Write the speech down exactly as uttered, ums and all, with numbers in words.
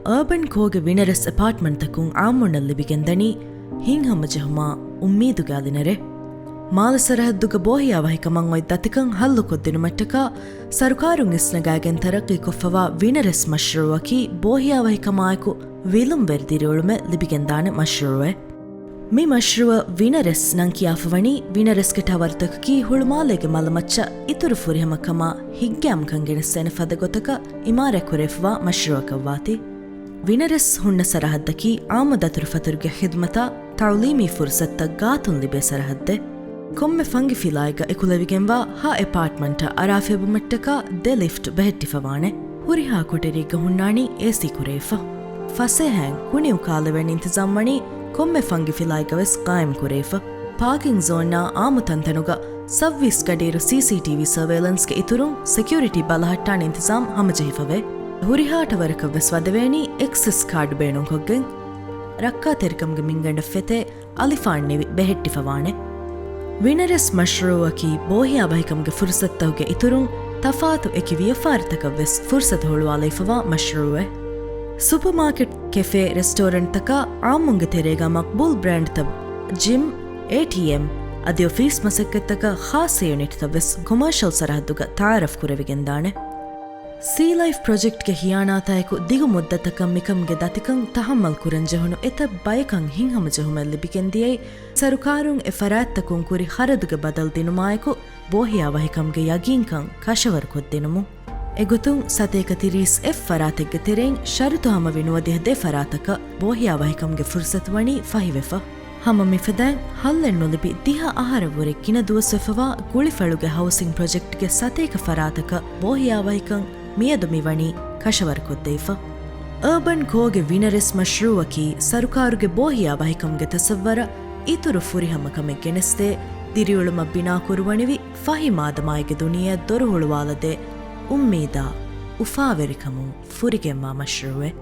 އާބަން ކޯގެ ވިނަރެސް އެޕާޓްމަންޓްތަކުން އާއްމުންނަށް ލިބިގެންދަނީ ހިތްހަމަޖެހުމާ އުއްމީދުގެ އަލިނެރެ. މާލެ ސަރަހައްދުގަ ބޯހިޔާވަހިކަމަށް އޮތް ދަތިކަން ހައްލުކޮށްދިނުމަށްޓަކާ، ސަރުކާރުން އިސްނަގާގެން ތަރައްޤީކޮށްފަވާ ވިނަރެސް މަޝްރޫއަކީ ބޯހިޔާވަހިކަމާއެކު ވިލުންވެރި ދިރިއުޅުމެއް ލިބިގެންދާނެ މަޝްރޫއެއް. މި މަޝްރޫއަށް ވިނަރެސް ނަން ކިޔާފަވަނީ، ވިނަރެސްގެ ޓަވަރުތަކަކީ ހުޅުމާލޭގެ މަލަމައްޗަށް އިތުރު ފުރިހަމަކަމާ ހިތްގައިމުކަން ގެނެސްދޭނެ ފަދަ ގޮތަކަށް އިމާރާތްކުރެވިފަވާ މަޝްރޫއަކަށްވާތީ. ވިނަރެސް ހުންނަ ސަރަހައްދަކީ އާއްމު ދަތުރުފަތުރުގެ ޚިދުމަތާ ތަޢުލީމީ ފުރުސަތުތައް ގާތުން ލިބޭ ސަރަހައްދެއް. ކޮންމެ ފަންގި ފިލާއެއްގަ އެކުލެވިގެންވާ ހަ އެޕާޓްމަންޓަށް އަރާފިޔަބުމަށްޓަކާ ދެ ލިފްޓް ބެހެއްޓިފަވާނެ. ހުރިހާ ކޮޓަރިއެއްގަ ހުންނާނީ އޭސީ ކުރެވިފަ. ފަސޭހައިން ކުނި އުކާލެވޭނެ އިންތިޒާމް ވަނީ ކޮންމެ ފަންގި ފިލާއެއްގަވެސް ޤާއިމް ކުރެވިފަ. ޕާކިން ޒޯނާ އާއްމު ތަންތަނުގަ ސައުވީސް ގަޑިއިރު ސީސީޓީވީ ސަރވޭލަންސްގެ އިތުރުން ސެކިއުރިޓީ ބަލަހައްޓާނެ އިންތިޒާމް ހަމަޖެހިފަވޭ. ހުރިހާ ޓަވަރަކަށްވެސް ވަދެވޭނީ އެކްސެސް ކާޑް ބޭނުންކޮށްގެން. ރައްކާތެރިކަމުގެ މިންގަނޑަށް ފެތޭ އަލިފާން ނިވި ބެހެއްޓިފަވާނެ. ވިނަރެސް މަޝްރޫއަކީ ބޯހިޔާވަހިކަމުގެ ފުރުސަތުތަކުގެ އިތުރުން ތަފާތު އެކި ވިޔަފާރިތަކަށްވެސް ފުރުސަތު ހުޅުވާލައިފަވާ މަޝްރޫއެއް. ސުޕަރމާކެޓް، ކެފޭ، ރެސްޓޯރެންޓްތަކާ އާއްމުންގެ ތެރޭގަ މަޤްބޫލް ބްރޭންޑްތައް ޖިމް، އޭޓީއެމް އަދި އޮފީސް މަސައްކަތްތަކަށް ޚާއްޞަ ޔުނިޓްތައްވެސް ކޮމާޝަލް ސަރަހައްދުގަ ތަޢާރަފް ކުރެވިގެންދާނެ. ސީ ލައިފް ޕްރޮޖެކްޓްގެ ހިޔާނާތާއެކު ދިގު މުއްދަތަކަށް މިކަމުގެ ދަތިކަން ތަޙައްމަލް ކުރަންޖެހުނު އެތައް ބަޔަކަށް ހިތްހަމަޖެހުމެއް ލިބިގެންދިޔައީ، ސަރުކާރުން އެ ފަރާތްތަކުން ކުރި ޚަރަދުގެ ބަދަލު ދިނުމާއެކު ބޯހިޔާވަހިކަމުގެ ޔަގީންކަން ކަށަވަރުކޮށްދިނުމުން. އެގޮތުން ސަތޭކަ ތިރީސް އެއް ފަރާތެއްގެ ތެރެއިން ޝަރުތު ހަމަވި ނުވަދިހަ ދެ ފަރާތަކަށް ބޯހިޔާވަހިކަމުގެ ފުރުސަތު ވަނީ ފަހިވެފަ. ހަމަ މިފަދައިން ހައްލެއް ނުލިބި ދިހަ އަހަރަށްވުރެ ގިނަ ދުވަސްވެފަވާ ގުޅިފަޅުގެ ހައުސިން ޕްރޮޖެކްޓްގެ ސަތޭކަ ފަރާތަކަށް ބޯހިޔާވަހިކަން މިއަދު މިވަނީ ކަށަވަރުކޮށްދެވިފަ. އާބަން ކޯގެ ވިނަރެސް މަޝްރޫއަކީ ސަރުކާރުގެ ބޯހިޔާވަހިކަމުގެ ތަސައްވަރަށް އިތުރު ފުރިހަމަކަމެއް ގެނެސްދޭ، ދިރިއުޅުމަށް ބިނާކުރުވަނިވި ފަހި މާދަމާއެއްގެ ދުނިޔެއަށް ދޮރު ހުޅުވާލަދޭ އުއްމީދާ އުފާވެރިކަމުން ފުރިގެންވާ މަޝްރޫއެއް.